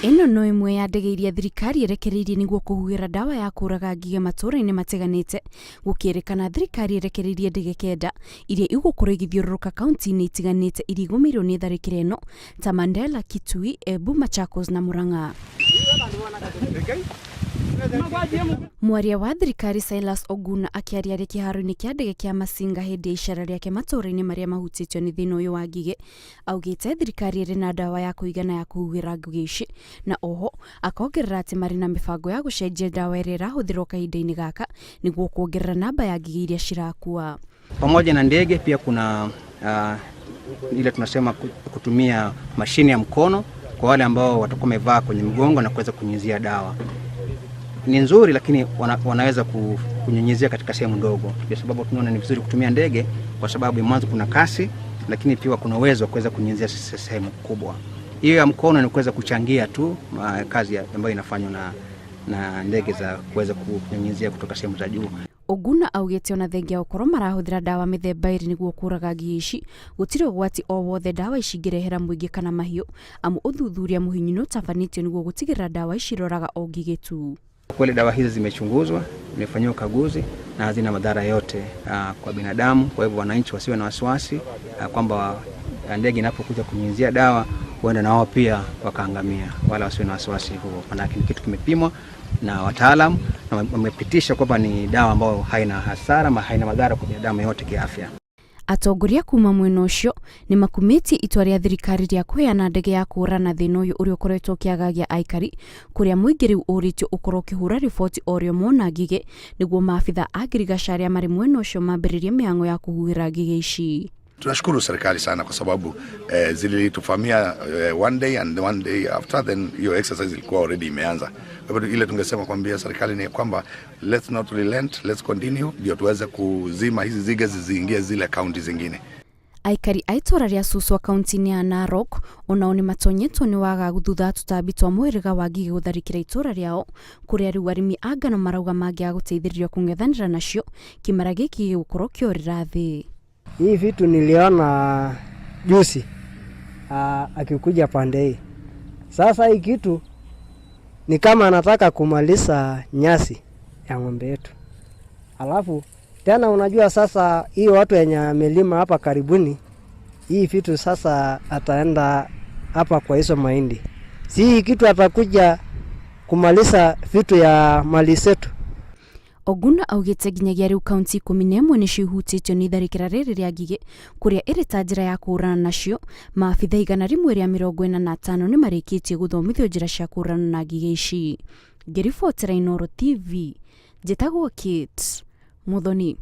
Ĩno no ĩmwe ya ndege iria thirikari ĩrekereirie nĩguo kũhuhĩra ndawa ya kũraga ngigĩ matũũra-inĩ matiganĩte. Gũkĩrĩkana thirikari ĩrekereirie ndege kenda iria igũkorwo igĩthiũrũrũka kaunti-inĩ itiganĩte iria igũmĩirwo nĩ tharĩkĩro ĩno ta Mandera, Kitui, Embu, Machakos na Murang'a. Mwaria wa thirikari Silas Oguna akĩaria arĩ kĩharo-inĩ kĩa ndege kĩa Masinga hĩndĩ ya icera rĩake matũũra-inĩ marĩa mahutĩtio nĩ thĩna ũyũ wa ngigĩ, augĩte thirikari ĩrĩ na ndawa ya kũigana ya kũhuhĩra ngigĩ ici na oho akongerera atĩ marĩ na mĩbango ya gũcenjia ndawa ĩrĩa ĩrahũthĩrwo kahinda-inĩ gaka nĩguo kuongerera namba ya ngigĩ iria cirakua. Pamoja na ndege pia kuna ile tunasema kutumia mashine ya mkono kwa wale ambao watakuwa wamevaa kwenye mgongo na kuweza kunyunyizia dawa. Ni nzuri, lakini wanaweza kunyunyizia katika sehemu ndogo, kwa sababu tunaona ni vizuri kutumia ndege kwa sababu mwanzo kuna kasi, lakini pia kuna uwezo wa kuweza kunyunyizia sehemu kubwa. Hiyo ya mkono ni kuweza kuchangia tu kazi ambayo inafanywa na ndege za kuweza kunyunyizia kutoka sehemu za juu. Oguna augĩte ona thengia gũkorwo marahũthĩra ndawa mĩthemba ĩrĩ nĩguo kũraga ngigĩ ici, gũtirĩ ũgwati o wothe ndawa ici ingĩrehera mũingĩ kana mahiũ, amu ũthuthuria mũhinyu nĩ ũtabanĩtio nĩguo gũtigĩrĩra ndawa ici iroraga o ngigĩ tu. Kweli dawa hizi zimechunguzwa, zimefanyiwa ukaguzi na hazina madhara yote kwa binadamu. Kwa hivyo wananchi wasiwe na wasiwasi kwamba ndege inapokuja kunyunyizia dawa huenda na wao pia wakaangamia, wala wasiwe na wasiwasi huo, maanake ni kitu kimepimwa na wataalamu na wamepitisha kwamba ni dawa ambayo haina hasara ma haina madhara kwa binadamu yote kiafya. Atongoria kuma mwena ũcio nĩ makumĩtie itua rĩa thirikari rĩa kũheana ndege ya kũhũrana thĩna ũyũ ũrĩa ũkoretwo ũkĩagagia aikari, kũrĩa mũingĩ rĩu ũrĩtio ũkorwo ũkĩhũra riboti o rĩo mona ngigĩ nĩguo maabitha a ngirigaca arĩa marĩ mwena ũcio mambĩrĩrie mĩhang'o ya kũhuhĩra ngigĩ ici. Tunashukuru serikali sana kwa sababu zilituvamia one day and one day after then hiyo exercise ilikuwa already imeanza. Kwa hivyo ile tungesema kwambia serikali ni kwamba let's not relent, let's continue ndio tuweze kuzima hizi zige zisiingie zile kaunti zingine. Aikari a itũra rĩa Suswa kaunti-inĩ ya Narok onao nĩ matonyetwo nĩ wagagu thutha wa tũtambi twa mũhĩrĩga wa ngigĩ gũtharĩkĩra itũra rĩao, kũrĩa rĩu arĩmi a ngano marauga mangĩaga gũteithĩrĩrio kũng'ethanĩra nacio kĩmera gĩkĩ gĩgũkorwo kĩorĩra thĩ. Hii vitu niliona juzi akikuja pande hii. Sasa hii kitu ni kama anataka kumaliza nyasi ya ng'ombe yetu. Alafu tena unajua sasa hii watu wenye amelima hapa karibuni, hii vitu sasa ataenda hapa kwa hizo mahindi. Si hii kitu atakuja kumaliza vitu ya mali zetu. Oguna augĩte nginyagia rĩu kaunti 11 nĩcio ihutĩtio nĩ itharĩkĩra rĩrĩ rĩa ngigĩ, kũrĩa ĩrĩ ta njĩra ya kũhũrana nacio. Maabitha 145 nĩ marĩkĩtie gũthomithio njĩra cia kũhũrana na ngigĩ ici. Ngĩribotera Inooro TV, njĩtagwo Kate Muthoni.